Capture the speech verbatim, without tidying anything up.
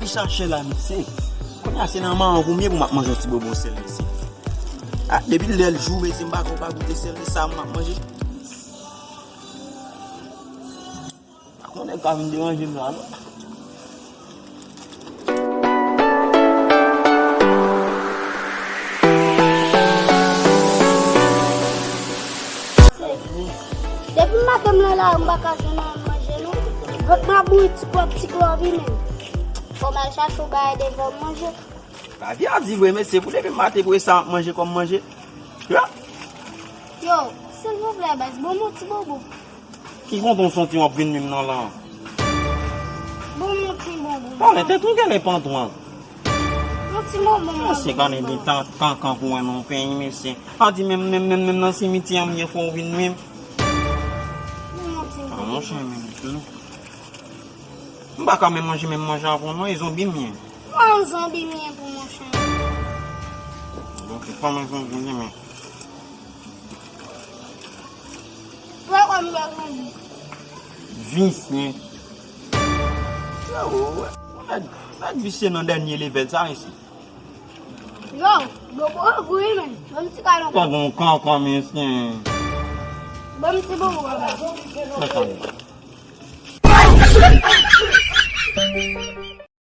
Chache la, mesye. Kounye a se nan manman pou m ye pou m ap manje yon ti bobo sèl, mesye. Ah, depi lè l jou, mesye, m pa konn pa goute sèl, e sa m ap manje. Pa konnen ka vin deranje m la, non. Depi maten m nan lari, m pa ka jwenn anyen manje, non. Vant m ap bouyi ti klòb, ti klòb, wi, men. Fò m al chache yon bagay devan m manje. Lavi a di vre, mesye, pou depi maten pou e sa m ap manje kòm manje. Ya. Yo, silvouplè, baz, ban m yon ti bobo. Ki kontan w santi w ap vin menm nan la? Bon, yon ti bonbon. Bon, men tèt ou genlè pantwan. Yon ti bonbon. Mesye, gade de tan kankan pou wè nan yon peyi, mesye. A di menm, menm, menm, menm nan simityè an m ye fò w vin menm. Bon, yon ti bonbon. Ah, monchè, menm tou. M pa ka menm manje, menm manje avè w non, e zonbi m ye. Bon, zonbi m ye pou monchè. Bon, se pa mwen zonbi m ye, men. Wè kòm lè grandi. Visye. Yo, nèg, nèg visye nan dènye level sa, mesye. Yo, bobo an gou wi, men. Ban m ti kal ankò. Kòm yon kankan, mesye. Ban m ti bobo ankò. Mwen konn.